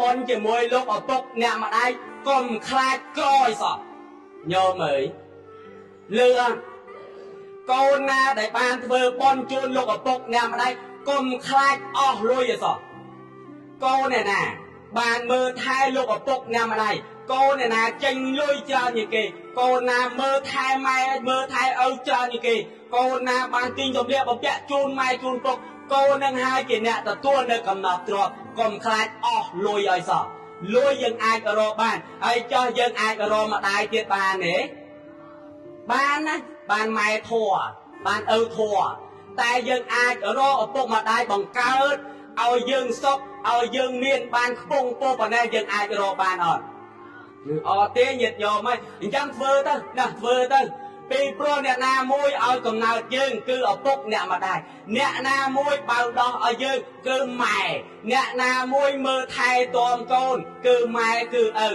បុណ្យជាមួយលោកឪពុកអ្នកម្ដាយកុំខ្លាចក្រឲ្យសោះញោមអើយលឺអត់កូនណាដែលបានធ្វើបុណ្យជូនលោកឪពុកអ្នកម្ដាយកុំខ្លាចអស់លុយឲ្យសោះកូនអ្នកណាបានមើលថែលោកឪពុកអ្នកម្ដាយកូនអ្នកណាចេញលុយច្រើនជាងគេកូនណាមើលថែម៉ែមើលថែឪច្រើនជាងគេកូនណាបានទិញសម្លៀកបំពាក់ជូនម៉ែជូនពុកកូននឹងហើយជាអ្នកទទួលនៅកំណត់ទ្រព្យកុំខ្លាចអស់លុយឲ្យសោះលុយយើងអាចរកបានហើយចោះយើងអាចរកម្ដាយទៀតបានទេបានណាបានម៉ែធัวបានឪធัวតែយើងអាចរកឪពុកម្ដាយបង្កើតឲ្យយើងសុខឲ្យយើងមានបានខ្ពង់ពោប៉ុណ្ណេះយើងអាចរកបានអត់ឬអត់ទេញាតិញោមហើយអញ្ចឹងធ្វើទៅណាធ្វើទៅពីព្រោះអ្នកណាមួយឲ្យកំណើតយើងគឺឪពុកអ្នកម្ដាយអ្នកណាមួយបៅដោះឲ្យយើងគឺម៉ែអ្នកណាមួយមើលថែទាំកូនគឺម៉ែគឺឪ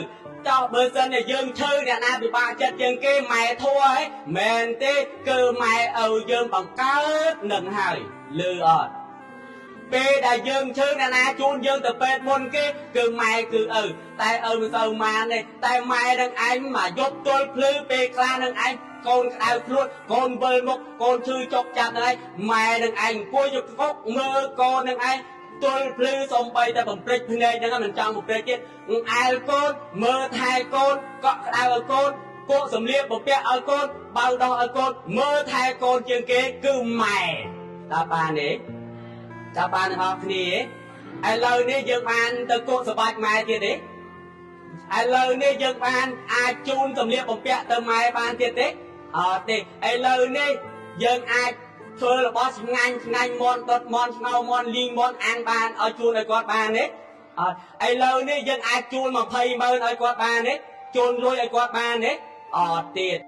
ចោះបើសិនជាយើងឈឺអ្នកណាពិបាកចិត្តជាងគេម៉ែធัวហ៎មែនទេគឺម៉ែឪយើងបង្កើតនឹងហើយលឺអត់ពេលដែលយើងឈឺអ្នកណាជូនយើងទៅពេទ្យមុនគេគឺម៉ែគឺឪតែឪមិនសូវម៉ានទេតែម៉ែនឹងឯងមកយប់ទល់ភ្លឺពេលខ្លះនឹងឯងកូនក្តៅខ្លួនកូនវិលមុខកូនឈឺចុកចាប់នឹងឯងម៉ែនឹងឯងអង្គុយយកគុកមើលកូននឹងឯងទល់ភ្លឺសំបីតែបំព្រិចភ្នែកហ្នឹងមិនចង់បំព្រិចទៀតអែលកូនមើលថែកូនកក់ក្ដៅឲ្យកូនគក់សម្លៀកបំពាក់ឲ្យកូនបៅដោះឲ្យកូនមើលថែកូនជាងគេគឺម៉ែតើបានទេតើបានទាំងអស់គ្នាឥឡូវនេះយើងបានទៅគក់សបាច់ម៉ែទៀតទេឥឡូវនេះយើងបានអាចជូនសម្លៀកបំពាក់ទៅម៉ែបានទៀតទេអត់ទេឥឡូវនេះយើងអាចធ្វើរបស់ឆ្ងាញ់ឆ្ងាញ់មន់ដុតមន់ឆ្ងោមន់លីងមន់អាំងបានឲ្យជូនឲ្យគាត់បានទេអត់ឥឡូវនេះយើងអាចជូន20ម៉ឺនឲ្យគាត់បានទេជូនលុយឲ្យគាត់បានទេអត់ទៀត។